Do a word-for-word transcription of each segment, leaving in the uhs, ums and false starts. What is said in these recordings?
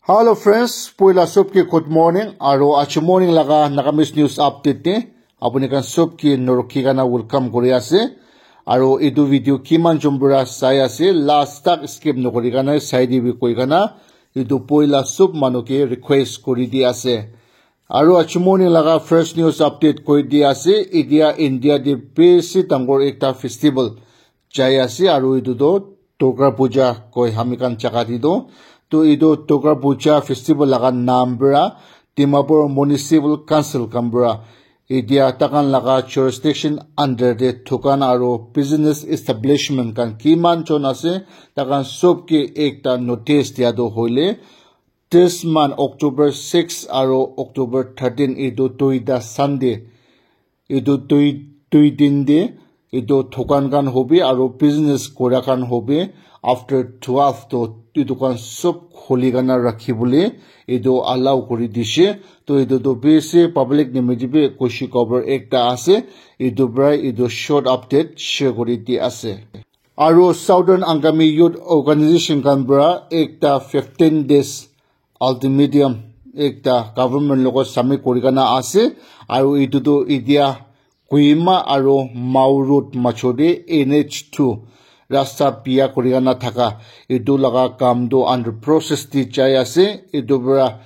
Hello friends, puila sob ke good morning. Aro achi morning laga Nagamese news update te apuni khan sob ke norokhi kana welcome kuri ase. Aro etu video kiman jon para sai ase, last tak skip nokuri kana sai dibi koi kana etu puila sob manu ke request kuri di ase. Aro achi morning laga first news update koi di ase. Etia India te besi dangor ekta festival jai ase, aro etu toh Durga Puja koi ami khan jaga te toh. Toh etu Durga Puja festival laga naam para Dimapur Municipal Council khan para etia takan laga jurisdiction under te dukan aro business establishment khan kiman jon ase, takan sob ke ekta notice dia toh hoile, this month October six aro October thirteen etu duita Sunday, etu dui dui din te etu dukan khan hobi aro business kura khan hobi after twelve toh etu khan sob khuli kana rakhi bole etu allow kuri dishe. Toh etu toh besi public nimite bi khushi khobor ekta ase. Etu para etu short update share kuri di ase. Aro Southern Angami Youth Organization khan para ekta fifteen days ultimatum ekta government logot submit kuri kana ase, aro etu toh etia Kohima aro Mao Road majo te N H two rasta biya kuri kana thaka etu laga kam toh under process te jai ase. Etu para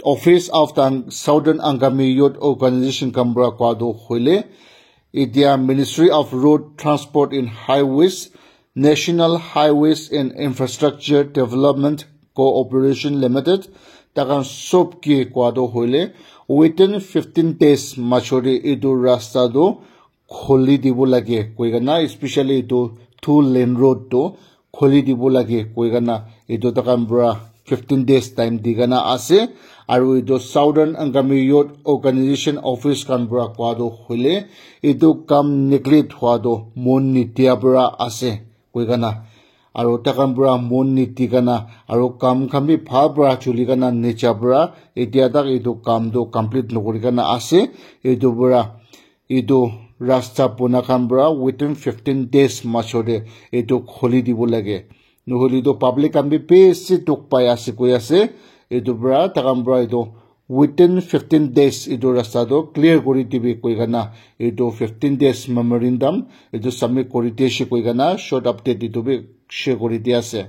Office of the Southern Angami Youth Organization khan para koa toh hoile, etia Ministry of Road Transport and Highways, National Highways and Infrastructure Development Cooperation Limited, takan sob ke koa toh hoile, within fifteen days majo te etu rasta toh khuli dibo lage koi kana, especially etu two lane road toh khuli dibo lage koi kana etu takan para fifteen days time di kana ase. Aro etu Southern Angami Youth Organization Office khan para koa toh hoile, etu kam neglect hua toh mon nidia para ase koi kana, aro takan para mon nidi kana aro kam khan bi bhal para chuli kana nicha para etia tak etu kam toh complete nokuri kana ase. Etu para etu rasta bona khan para within fifteen days majo te etu khuli dibo lage, nohole toh public khan bi besi dukh pai ase koi ase. Etu para takan para etu within fifteen days etu rasta toh clear kuri dibi koi kana etu fifteen days memorandum etu submit kuri dishe koi kana short update etu bi share kuri di ase.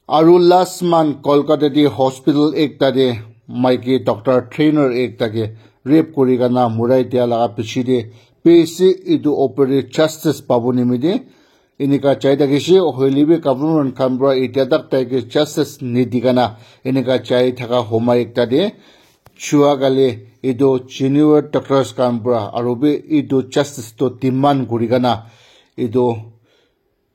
Aru last month Kolkata te hospital ekta te maiki doctor trainer ekta ke rape kuri kana murai dia laga piche te besi etu opor te justice pabo nimite enika jai thakishe, hoile bi government khan para etia tak tai ke justice nidi kana enika jai thaka homai ekta te jua kali etu junior doctors khan para aru bi etu justice toh demand kuri kana etu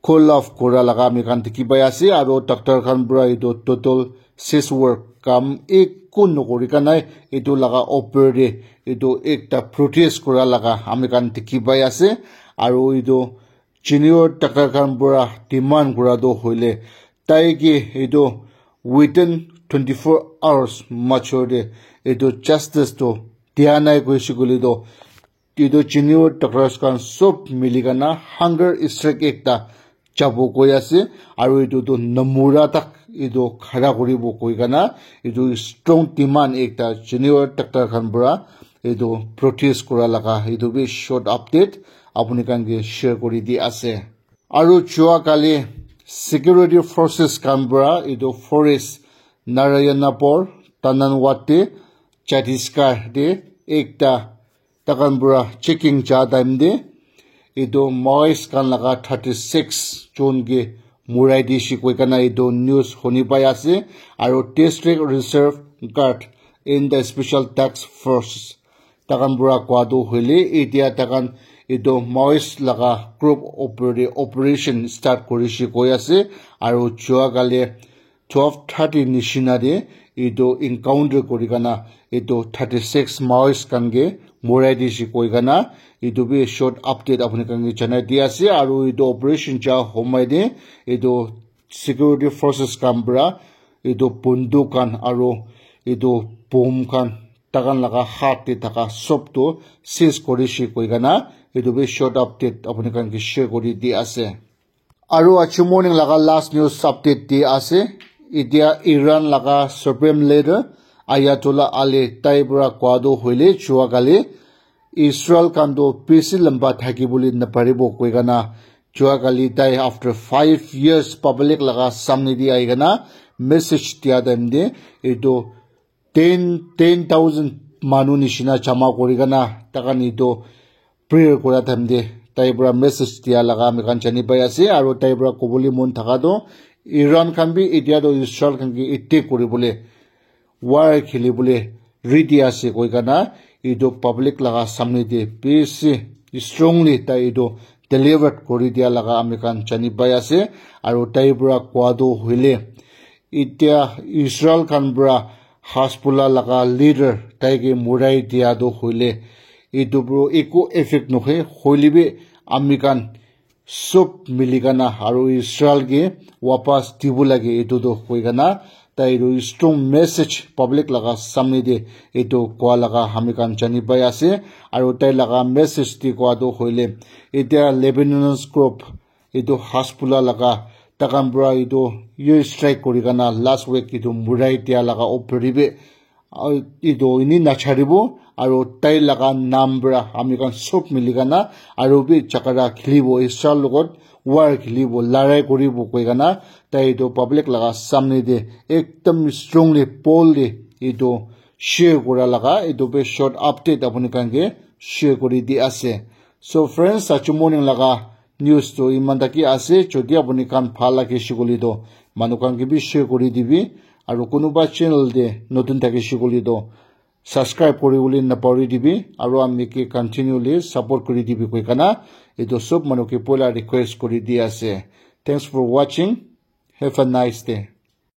call off kura laga ami khan dikhi pai ase, aru doctor khan para etu total cease work kam ekku nokuri kanai etu laga opor te etu ekta protest kura laga ami khan dikhi pai ase, aru etu junior doctor khan para demand kura toh hoile tai ke etu within twenty four hours majo te etu justice toh dia nai koise koile toh etu junior doctors khan sob mili kana hunger strike ekta jabo koi ase, aru etu tu namura tak etu khara kuribo koi kana etu strong demand ekta junior doctor khan para etu protest kura laga etu bi short update apuni khan ke share kuri di ase. Aru jua kali security forces khan para etu forest Narayanapur, Tananwati, Chhattisgarh te ekta takhan para checking ja time te etu Maoist khan laga thirty six jon ke murai dishe koi kana etu news huni pai ase, aru district reserve guard in the special task force takhan para koa tu hoile etia takhan etu Maoist laga group opor te operation start kurishe koi ase, aru jua kali twelve thirty nishina te etu encounter kuri kana etu thirty six Maoist khan ke murai dishe koi kana etu bi short update apuni khan ke janai di ase, aru etu operation ja homai te etu security forces khan para etu bunduk khan aru etu bomb khan takhan laga hath te thaka sob tu seize kurishe koi kana etu bi short update apuni khan ke share kuri di ase. Aru achi morning laga last news update di ase. Etia Iran laga Supreme Leader Ayatollah Ali tai para koa tu hoile jua kali Israel khan tu bisi lamba thaki bole naparibo koi kena jua kali tai after five years public laga samne te ahi kena message dia time te etu ten ten thousand manu nishina jama kuri kena takhan etu prayer kura time te tai para message dia laga ami khan jani pai ase. Aru tai para kobole mon thaka tu Iran khan bi etia tu Israel khan ke attack kuri bole war kheli bole ready ase koi kena etu public laga samne te bisi strongly tai etu delivered kuri dia laga ami khan jani pai ase. Aru tai para koa tu hoile etia Israel khan para Hezbollah laga leader tai ke murai dia tu hoile etu para eku effect nohoi, hoile bi ami khan sob mili kena aru Israel ke wapas dibo lage etu tu koi kena tai etu strong message public laga samne te etu koa laga ami khan jani pai ase. Aru tai laga message te koa tu hoile etia Lebanese group etu Hezbollah laga takhan para etu air strike kuri kena last week etu murai dia laga opor te bi ah, etu ini nacharibo aru tai laga nam para ami khan sob mili kena aru bi jhagara khelibo Israel logot war khelibo larai kuribo koi kena tai etu public laga samne te ekdam strongly boldly etu share kura laga etu bi short update apuni khan ke share kuri di ase. So friends, achu morning laga news tu iman taki ase. Jodi apuni khan bhal lage shikuli to manu khan ke bi share kuri dibi aru kunuba channel te notun thaki shikuli to subscribe kuri bole napahori dibi aru ami ke continually support kuri dibi koi kena etu sob manu ke poila request kuri di ase. Thanks for watching. Have a nice day.